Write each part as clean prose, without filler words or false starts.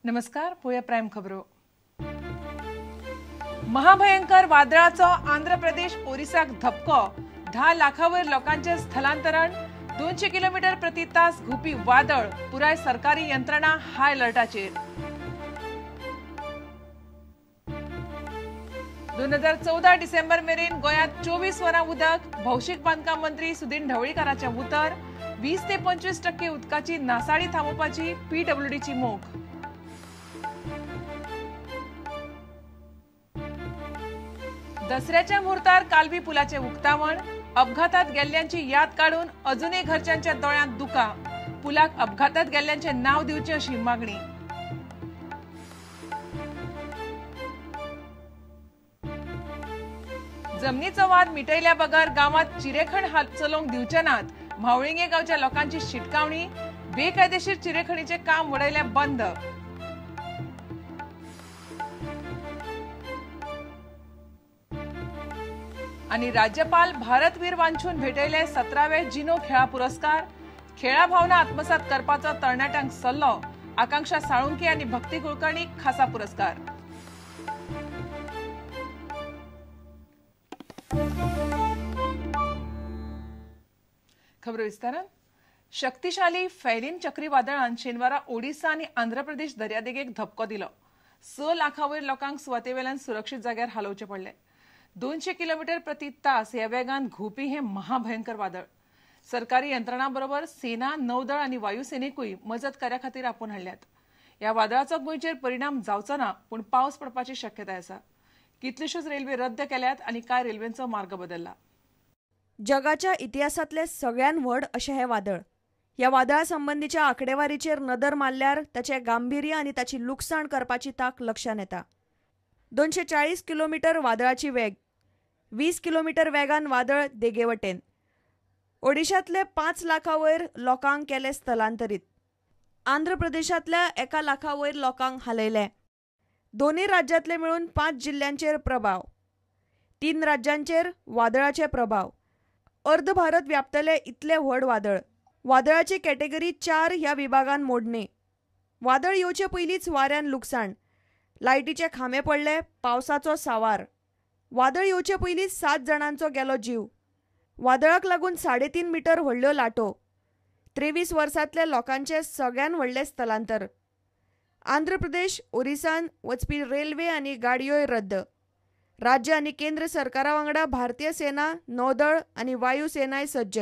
नमस्कार, पोया प्राइम खबरो। महाभयंकर वादळाचो आंध्र प्रदेश ओरिसाक धपको, 10 लाखावयर लोकांचे स्थलांतरण, 200 किलोमीटर प्रति तास घुपी वादळ, पुराय सरकारी यंत्रणा हाय अलर्टाचेर। 2014 डिसेंबर मेरेन गोंयांत 24 वरां उदक, भौशीक बांदकाम मंत्री सुदिन ढवळीकाराचें उतर, 20 ते 25% उदकाची नासाडी थांबोवपाची पीडब्ल्यूडीची मोख। दसऱ्याच्या मुहूर्तार कालवी पुलाचे उक्तावण, अपघातात गेल्ल्यांची याद काडून अजूनय घरच्यांच्या दोळ्यांत दुकां, पुलाक अपघातात गेल्ल्यांचे नाव दिवचें अशी मागणी। जमनीचो वाद मिटयल्या बगर गांवांत चिरेखण चलोवंक दिवचे नात, म्हावळिंगे गांवच्या लोकांची शिटकावणी, बेकायदेशीर चिरेखणीचें काम वडयलें बंद। आणि राज्यपाल भारतवीर वांछून भेटयले 17वे जिनो खेळा पुरस्कार, खेळा भावना आत्मसात करपाचो तरणाट्यांक सल्लो, आकांक्षा साळुंके आणि भक्ती कुलकर्णी खासा पुरस्कार। खबर विस्तारान। शक्तिशाली फैलिन चक्रीवादळान शेनवारा ओडिसा आणि आंध्र प्रदेश दर्यादेगेक धपको दिलो। 6 लाखावयर लोकांक सुवातेवेल्यान सुरक्षित जाग्यार हालोवचे पडले। 200 किलोमीटर प्रति तास ह्या वेगान घुंवपी हे महाभयंकर वादळ सरकारी यंत्रणा बरोबर सेना, नौदळ आनी वायुसेनेकूय मजत कार्या खातीर आपोवन हाडल्यात। ह्या वादळाचो गोंयचेर परिणाम जावचो ना, पूण पावस पडपाची शक्यताय आसा। कितल्योश्योच रेल्वे रद्द केल्यात आनी कांय रेल्वेंचो मार्ग बदलला। जगाच्या इतिहासांतले सगळ्यात व्हड अशें हें वादळ। ह्या वादळा संबंदीच्या आंकडेवारीचेर नदर मारल्यार ताचें गांभीर्य आनी ताची लुकसाण करपाची तांक लक्षांत येता। 240 किलोमीटर वादळाची वेग, 20 किलोमीटर वेगान वादळ देगेवटेन। ओडिशांतले 5 लाखा वयर लोकांक केले स्थलांतरीत, आंध्र प्रदेशांतल्या 1 लाखा वयर लोकांक हालयले। दोनूय राज्यांतले मेळून 5 जिल्ल्यांचेर प्रभाव, 3 राज्यांचेर वादळाचे प्रभाव। अर्ध भारत व्यापतले इतले व्हड वादळ। वादळाची कॅटेगरी 4 ह्या विभागान मोडणे। वादळ येवचे पयलींच वाऱ्यान लुकसाण, लायटीचे खांबे पडले, पावसाचो सावार। वादळ येवचे पयलींच 7 जाणांचो गेलो जीव। वादळाक लागून 3.5 मीटर व्हडल्यो लाटो। 23 वर्सांतल्या लोकांचे सगळ्यान व्हडलें स्थलांतर। आंध्र प्रदेश ओरिसान वचपी रेल्वे आनी गाडयोय रद्द। राज्य आनी केंद्र सरकारा वांगडा भारतीय सेना, नौदळ आनी वायुसेनाय सज्ज।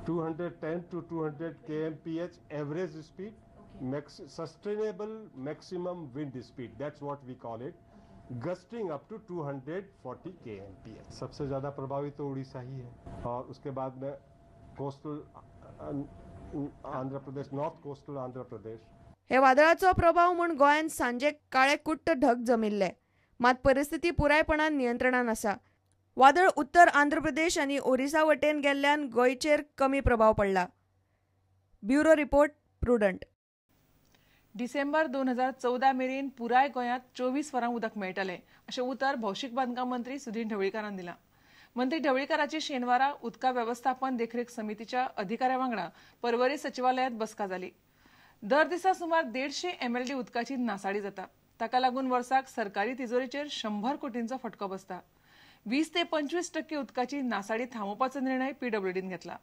210 to 200 kmph average speed, sustainable maximum wind speed, that's what we call it, gusting up to 240 kmph। सबसे ज़्यादा प्रभावित तो उड़ीसा ही है और उसके बाद में coastal Andhra Pradesh, north coastal Andhra Pradesh. हे वादळाचो प्रभाव म्हूण गोंयांत सांजे काळे कुट्ट ढग जमिल्ले, मात परिस्थिती पुरायपणान नियंत्रणान आसा। वादळ उत्तर आंध्र प्रदेश आनी ओरिसा वटेन गेल्ल्यान गोंयचेर कमी प्रभाव पडला। Bureau report, Prudent. December 2014 मेरेन पुराय गोंयांत 24 वरां उदक मेळटलें अशें उतर भौशीक बांदकाम मंत्री सुदिन ढवळीकारान दिलां। मंत्री ढवळीकाराची शेनवारा उदका वेवस्थापन देखरेख समितीच्या अधिकाऱ्या वांगडा परवरी सचिवालयांत बसका जाली। दर दिसा सुमार 150 MLD उदकाची नासाडी जाता। ताका लागून वर्साक सरकारी तिजोरीचेर 100 कोटींचो फटको बसता। 20 ते 25% उदकाची नासाडी थांबोवपाचो निर्णय पीडब्ल्यूडीन घेतला।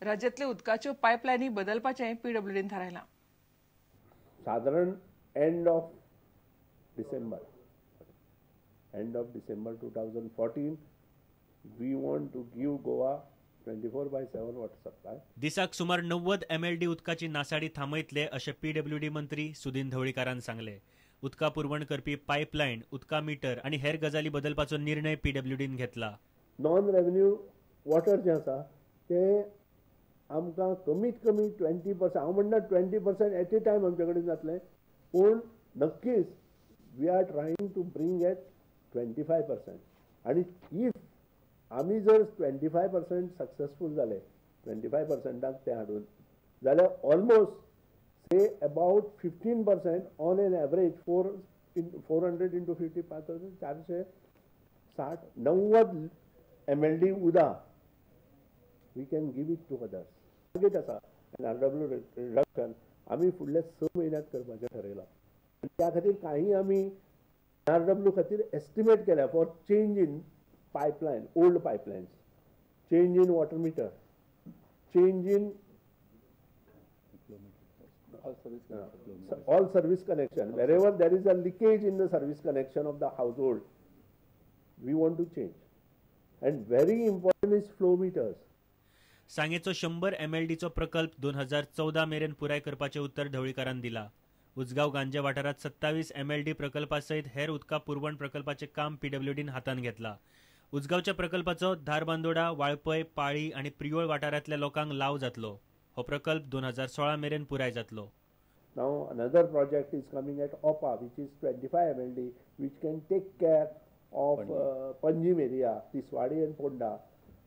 राज्यांतल्यो उदकाच्यो पायपलायनी बदलपाचें पीडब्ल्यूडीन थारायलां। साधारण end of December 2014 we want to give Goa 24/7 water supply. दिसाक सुमार 90 MLD उदकाची नासाडी थांबयतले अशें पीडब्ल्यूडी मंत्री सुदिन ढवळीकारान सांगले। उदका पुरवण करपी पायपलायन, उदका मीटर आनी हेर गजाली बदलपाचो निर्णय पीडब्ल्यूडीन घेतला। नॉन रेव्हेन्यू वॉटर जें आसा तें आमकां कमीत कमी 20%, हांव म्हणना 20% एट ए टायम आमचे कडेन जातलें, पूण नक्कीच we are trying to bring at 25%। आनी if आमी जर 25% सक्सेसफूल जाले, 25%क तें हाडून जाल्यार almost say about 15% on an average, 400 into 50, 5460, 90 MLD उदक we can give it to others. Target आसा एन आर डब्ल्यू रिडक्शन आमी फुडल्या 6 म्हयन्यांत करपाचें ठरयलां। त्या खातीर काही आमी NRW खातीर एस्टिमेट केल्या for change in pipeline, old pipelines, change in water meter, change in all service connection. Wherever there is a leakage in the service connection of the household, we want to change. And very important is flow meters. सांगेचो 100 MLDचो प्रकल्प 2014 मेरेन पुराय करपाचें उत्तर ढवळीकारान दिला. उजगांव गांजे वाठारांत 27 MLD प्रकल्पा सयत हेर उदका पुरवण प्रकल्पाचें काम पीडब्ल्यूडीन हातांत घेतला. उजगांवच्या प्रकल्पाचो धारबांदोडा, वाळपय, पाळी आनी प्रियोळ वाठारांतल्या लोकांक लाव जातलो. हो प्रकल्प 2016 मेरेन पुराय जातलो. Now another project is coming at Opa, which is 25 MLD, which can take care of Panjim area, Tiswadi and Ponda.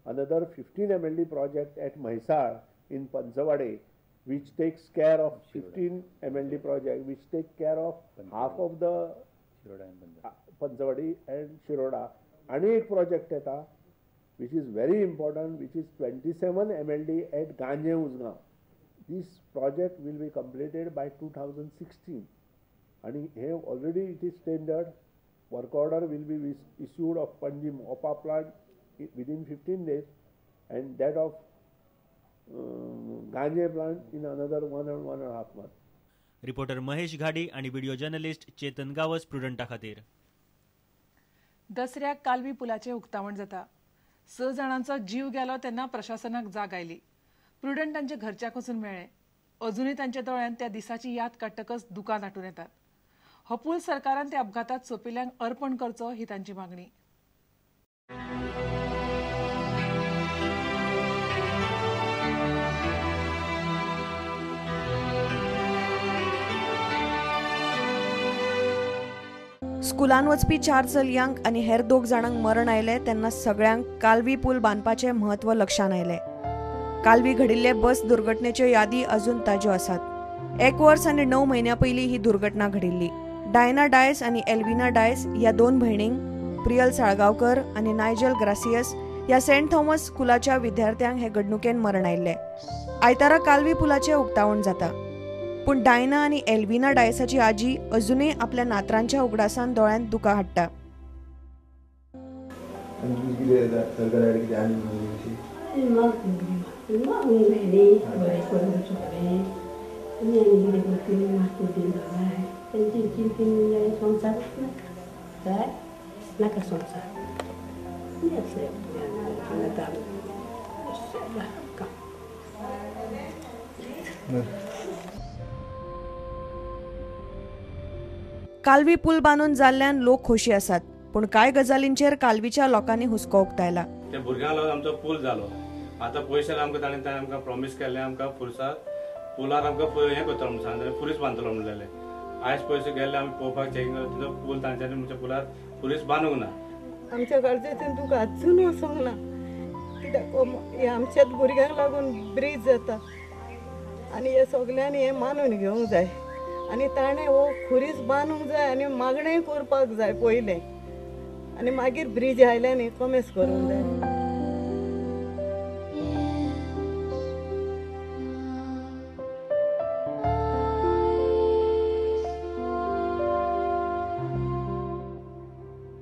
Another 15 MLD project at Mhaisal in Panchavade, which takes care of 15 MLD project, which take care of half of the Panchavadi and Shiroda. आणि एक project येता, which is very important, which is 27 MLD at Ganje Ujgaon. This project will be completed by 2016. आणि हे already it is tendered. Work order will be issued of Panjim Opa plant within 15 days and that of Ganje plant in another 1 and 1.5 months. Reporter Mahesh Ghadi आणि video journalist Chetan Gawas प्रुडंटा खातीर. दसऱ्याक कालवी पुलाचें उक्तावण जाता. 6 जाणांचो जीव गेलो तेन्ना प्रशासनाक जाग आयली. प्रुडंट तांच्या घरच्याक वचून मेळ्ळे. अजुनूय तांच्या दोळ्यांत त्या दिसाची याद काडटकच दुकां दाटून येतात. हो पूल सरकारान त्या अपघातात सोंपिल्ल्यांक अर्पण करचो ही तांची मागणी. स्कुलान वचपी 4 चलयांक आनी हेर 2 जाणांक मरण आयलें तेन्ना सगळ्यांक कालवी पूल बांदपाचें म्हत्व लक्षांत आयलें. कालवी घडिल्ले बस दुर्घटनेच्यो यादी अजून ताज्यो आसात. 1 वर्स आनी 9 म्हयन्यां पयलीं ही दुर्घटना घडिल्ली. डायना डायस आनी एल्विना डायस ह्या 2 भयणींक, प्रियल साळगांवकर आनी नायजल ग्रासियस ह्या सेंट थॉमस स्कुलाच्या विद्यार्थ्यांक हे घडणुकेन मरण आयिल्लें. आयतारा कालवी पुलाचें उक्तावण जाता, पूण डायना आनी एल्विना डायसाची आजी अजूनय आपल्या नातरांच्या उगडासान दोळ्यांत दुकां हाडटा. कालवी पूल बांदून जाल्ल्यान लोक खोशी आसात, पूण कांय गजालींचेर कालवीच्या लोकांनी हुस्को उक्तायला. ते भुरग्यांक लागून आमचो पूल जालो. आतां पयशे आमकां ताणें आमकां प्रॉमीस केल्लें, आमकां पुलसार पुलार आमकां हें करतलो म्हणून सांगलें, पुलीस बांदतलो म्हणलेलें. आयज पयशे गेल्ले आमी पळोवपाक चॅकींग तितलो पूल तांच्यांनी म्हणचे पुलार पुलीस बांदूंक ना. आमच्या गरजेचें तुका अजून वचोंक ना, कित्याक हे आमच्याच भुरग्यांक लागून ब्रीज जाता आनी हे सगल्यांनी हें मानून घेवंक जाय आनी ताणें हो खुरीस बांदूंक जाय आनी मागणें करपाक जाय पयलें आनी मागीर ब्रीज आयल्यान न्ही कॉमेस करूंक जाय.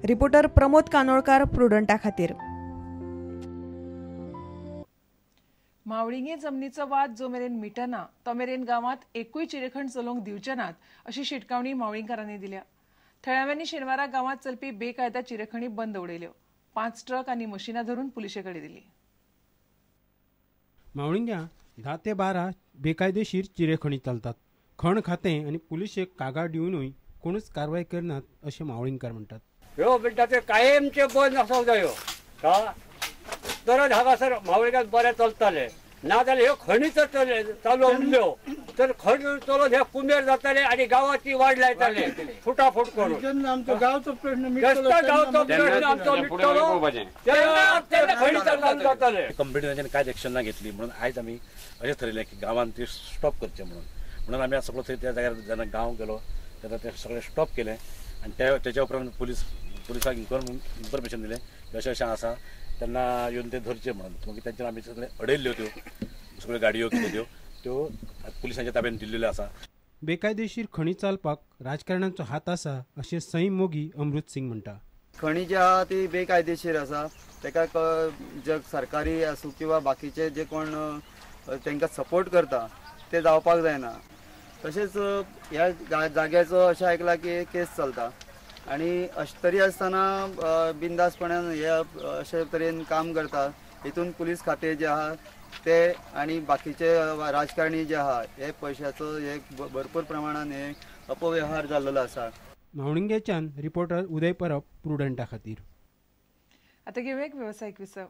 रिपोर्टर प्रमोद कानोळकार, प्रुडंटा खातीर. मावळिंगे जमनीचो वाद जो मेरेन मिटना तो मेरेन गांवांत एकूय चिरेखण चलोवंक दिवचे नात अशी शिटकावणी मावळिंगकारांनी दिल्या. थळाव्यांनी शेनवारा गांवांत चलपी बेकायदा चिरेखणी बंद उडयल्यो. 5 ट्रक आनी मशिनां धरून पुलिशे कडेन दिली. मावळिंग्या 10 ते 12 बेकायदेशीर चिरेखणी चलतात. खण खातें आनी पुलिशेक कागाळ दिवनूय कोणूच कारवाय करनात अशें मावळिंगकार म्हणटात. ह्यो म्हणटा ते कायमचे बंद आसूंक जायो तरच हांगासर मावळिंगात बरें चलतालें. ना जाल्यार ह्यो खणी जर चालू उरल्यो तर खण चलोवन हे कुमेर जाताले आनी गांवाची वाड लायताले फुटाफूट करून. आमचो गांवचो प्रश्न मिटलो, गांवचो प्रश्न आमचो मिटलो तेन्ना खणी चालू जाताले. कंप्लेनी तांच्यानी कांयच एक्शन ना घेतली म्हणून आयज आमी अशें थरयलें की गांवान ती स्टॉप करचें म्हणून. म्हणून आमी सगळो थंय त्या जाग्यार जेन्ना गांव गेलो तेन्ना तें सगळें स्टॉप केलें आनी तेच्या उपरांत पुलिसांक इन्फॉर्मेशन दिलें की अशें अशें आसा तेन्ना येवन ते धरचे म्हणून. मागीर तांच्यान आमी सगळे अडयल्ल्यो त्यो सगळ्यो गाडयो कितें त्यो त्यो पुलिसांच्या ताब्यान दिल्ल्यो आसा. बेकायदेशीर खणी चालपाक राजकारण्यांचो हात आसा अशें सैम मोगी अमृत सिंग म्हणटा. खणी जी आहा ती बेकायदेशीर आसा, ताका जे सरकारी आसूं किंवा बाकीचे जे कोण तांकां सपोर्ट करता ते जावपाक जायना. तशेंच ह्या जाग्याचो अशें आयकलां की केस चलता आनी अशें तरी आसतना बिंदासपणान हे अशे तरेन काम करता. हितून पुलीस खातें जे आहा ते आनी बाकीचे राजकारणी जे आहा हे पयशाचो हे भरपूर प्रमाणान हे अपव्यवहार जाल्लो आसा. मावळिंगेच्यान रिपोर्टर उदय परब, प्रुडंटा खातीर. आतां घेवया एक वेवसायीक विसव.